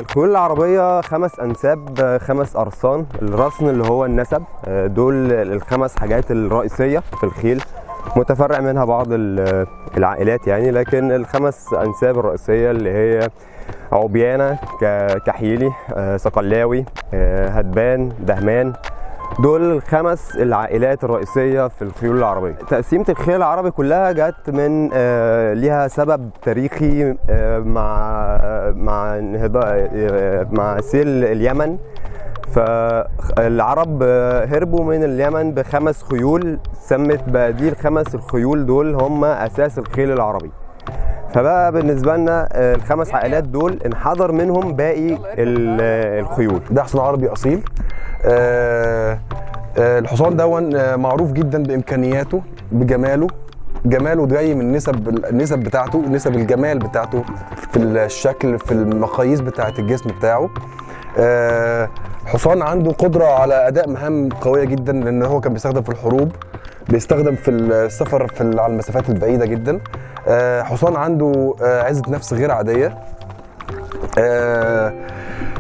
الخيول العربية 5 أنساب، 5 أرصان. الرسن اللي هو النسب، دول الخمس حاجات الرئيسية في الخيل، متفرع منها بعض العائلات يعني، لكن الخمس أنساب الرئيسية اللي هي عبيانة، كحيلي، صقلاوي، هدبان، دهمان، دول الخمس العائلات الرئيسية في الخيول العربية. تقسيمة الخيل العربي كلها جت من ليها سبب تاريخي مع مع سيل اليمن. فالعرب هربوا من اليمن ب5 خيول، سمت بديل 5 الخيول دول هم أساس الخيل العربي. فبقى بالنسبة لنا ال5 عائلات دول انحدر منهم باقي الخيول. ده حصان عربي أصيل. الحصان دون معروف جدا بإمكانياته، بجماله. جماله جاي من النسب بتاعته، نسب الجمال بتاعته في الشكل، في المقاييس بتاعة الجسم بتاعه. حصان عنده قدرة على أداء مهام قوية جدا، لأن هو كان بيستخدم في الحروب، بيستخدم في السفر على المسافات البعيدة جدا. حصان عنده عزة نفس غير عادية.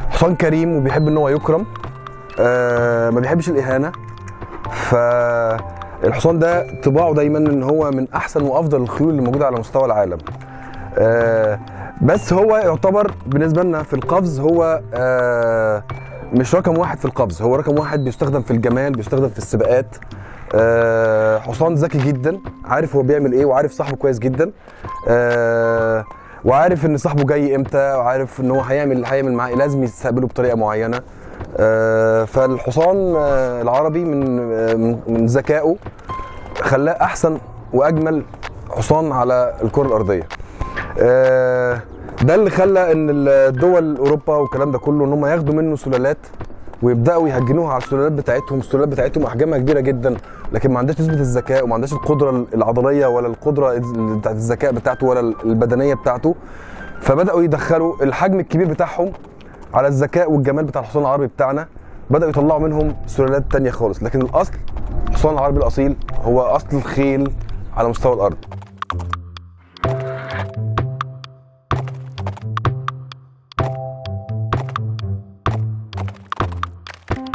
حصان كريم وبيحب ان هو يكرم، ما بيحبش الإهانة. فالحصان ده طباعه دايما ان هو من احسن وافضل الخيول اللي موجودة على مستوى العالم. بس هو يعتبر بالنسبة لنا في القفز هو مش رقم واحد في القفز، هو رقم واحد بيستخدم في الجمال، بيستخدم في السباقات. حصان ذكي جدا، عارف هو بيعمل ايه، وعارف صاحبه كويس جدا، وعارف ان صاحبه جاي امتى، وعارف ان هو هيعمل معاه، لازم يستقبله بطريقة معينة. فالحصان العربي من ذكائه خلاه احسن واجمل حصان على الكره الارضية. ده اللي خلى ان الدول اوروبا والكلام ده كله ان هم ياخدوا منه سلالات ويبداوا يهجنوها على السلالات بتاعتهم. السلالات بتاعتهم احجامها كبيرة جدا، لكن ما عندهاش نسبه الذكاء، وما عندهاش القدرة العضلية ولا القدرة بتاعت الذكاء بتاعته ولا البدنية بتاعته. فبداوا يدخلوا الحجم الكبير بتاعهم على الذكاء والجمال بتاع الحصان العربي بتاعنا، بداوا يطلعوا منهم سلالات تانية خالص. لكن الاصل الحصان العربي الاصيل هو اصل الخيل على مستوى الارض.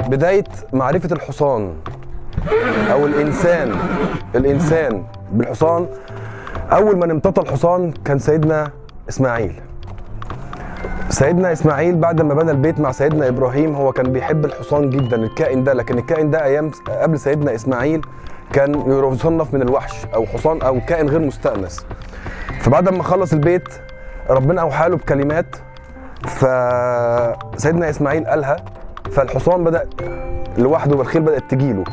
بداية معرفة الحصان أو الإنسان بالحصان، أول ما امتطى الحصان كان سيدنا إسماعيل. سيدنا إسماعيل بعد ما بنى البيت مع سيدنا إبراهيم، هو كان بيحب الحصان جدا، الكائن ده. لكن الكائن ده أيام قبل سيدنا إسماعيل كان يصنف من الوحش أو حصان أو كائن غير مستأنس. فبعد ما خلص البيت ربنا أوحى له بكلمات، فسيدنا إسماعيل قالها، فالحصان بدأ لوحده والخيل بدأت تجيله،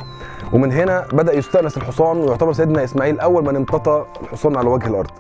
ومن هنا بدأ يستأنس الحصان، ويعتبر سيدنا إسماعيل أول من امتطى الحصان على وجه الأرض.